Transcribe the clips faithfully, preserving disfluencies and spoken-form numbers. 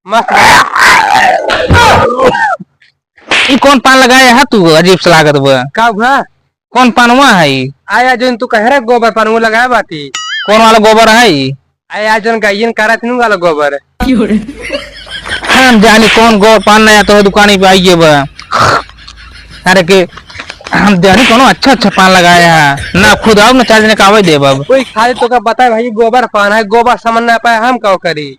मस्त। ई कौन पान लगाए है तू? अजीब से लागत बा। का हुआ? कौन पानवा है ई? आया जोन तू कहे रे गोबर पान, वो लगाए बाटी। कौन वाला गोबर है ई? आया जोन गायन करत नु वाला गोबर। हम जानी कौन गोबर पान नया तो दुकानी पे आइए बा। अरे के हम जानी कोनो अच्छा अच्छा पान लगाए है ना, खुद आओ ना चार जने का आवे देब अब। कोई खाली तो का बताए भाई, गोबर पान है, गोबर समझ ना पाए, हम का करी?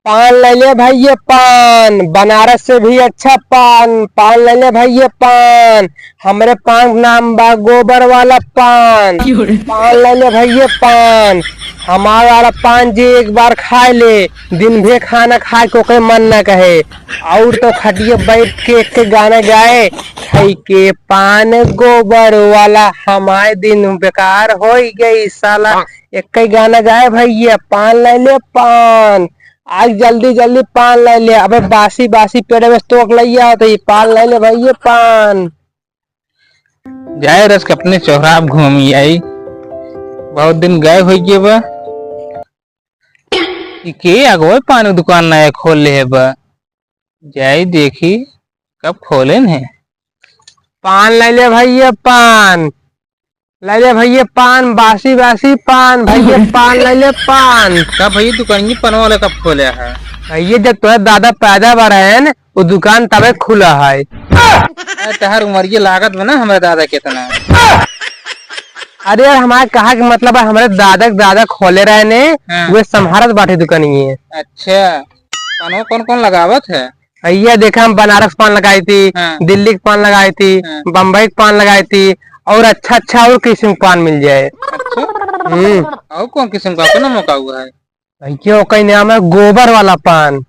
पान ले ले भैया पान, बनारस से भी अच्छा पान, पान ले ले भैया पान। हमरे पान नाम बा गोबर वाला पान। क्यों रे? पान ले ले भैया पान, हमार वाला पान जे एक बार खाए ले, दिन भे खाना खाए को के मन ना कहे। और तो खटिया बैठ के एक गाना गाए, खाई के पान गोबर वाला, हमारे दिन बेकार हो गई साला। एक ही गाना गाए भैया, पान ले ले पान, आज जल्दी जल्दी पान ले ले। अबे बासी बासी पेड़ में तोक लैया तो ये पान ले ले भैया पान। जाए रस के अपने चौराहा घूमी आई, बहुत दिन गए हो गए बा। ई के अगवे पान दुकान नया खोल ले बा, जाई देखी कब खोलेन है। पान ले ले भैया पान, ले ले भैया पान, बासी बासी पान, भैया पान ले ले पान। का भैया दुकान की पान वाला कब खोले है? भैया जब तोहरे दादा पैदा बा रहे न, वो दुकान तबे खुला है। अरे तहार उमरिया लागत बा ना हमरे दादा कितना। अरे यार हमारे कहा के मतलब है हमरे दादा के दादा खोले रहे ने, हाँ। वे संभारत बाटे दुकानिए। अच्छा। कौनो कौन कौन लगावत है? भैया देखा, हम बनारस पान लगाई थी, हाँ। दिल्ली के पान लगाई थी, हाँ। बम्बई के पान लगाई थी, और अच्छा अच्छा और किस्म के पान मिल जाए। अच्छा। हम्म। और कौन किस्म का, कौन मौका हुआ है? भैया ओकर नाम है गोबर वाला पान।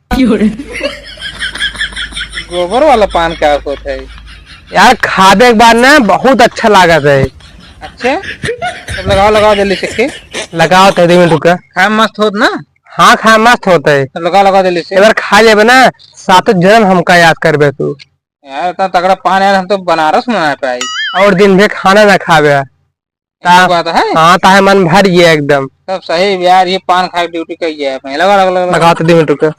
गोबर वाला पान का होत है? यार खाबे के बाद ना बहुत अच्छा लागत है। अच्छा, तब लगाओ, लगाओ जल्दी से के। लगाओ तो दे मिनट रुका। खाए मस्त होत ना? हाँ, खाए मस्त होत है। तो लगा, लगा दे ले से। एक बार खा लेबे ना, सातों जन्म हमका याद करबे तू। यार, इतना तगड़ा पान यार, हम तो बनारस में ना पाई। और दिन भर खाना ना खाबे। ऐसी ता-, बात है? हाँ, ताहे मन भर गया एकदम। तब सही यार, ये पान खा के ड्यूटी कर गया है। लगा, लगा, लगा, लगा। लगा तो दे मिनट रुका।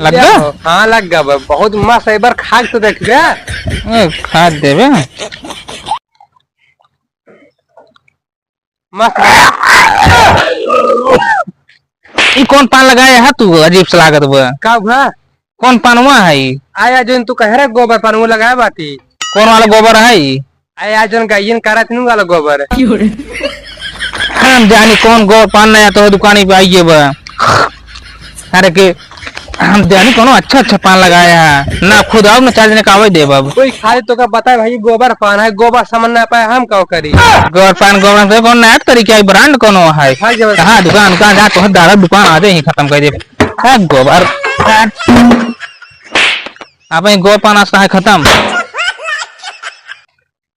लग गया? हाँ, लग गया बा। बहुत मस्त है, एक बार खा के तो देख बे। ए, खा देबे। मस्त बा। ई कौन पान लगाए है तू? अजीब से लागत बा। का हुआ? कौन पानवा है ई? आया जोन तू कहे रे गोबर पान, वो लगाए बाटी। कौन वाला गोबर है ई? आया जोन गायन करत नु वाला गोबर। हम जानी कौन गोबर पान नया तो दुकानी पे आइए बा। अरे के हम जानी कोनो अच्छा अच्छा पान लगाए है ना, खुद आओ ना चार जने का आवे देब अब। कोई खाली तो का बताए भाई, गोबर पान है, गोबर समझ ना पाए, हम का करी? गोबर पान, गोबर से कौन नया तरीका है, ब्रांड कोनो है? हाँ, जबर- कहाँ दुकान, दुकान जहाँ तोहर दादा दुकान आ जाए, खत्म कर दे। है गोबर। अब ये गोबर पान आज है खत्म।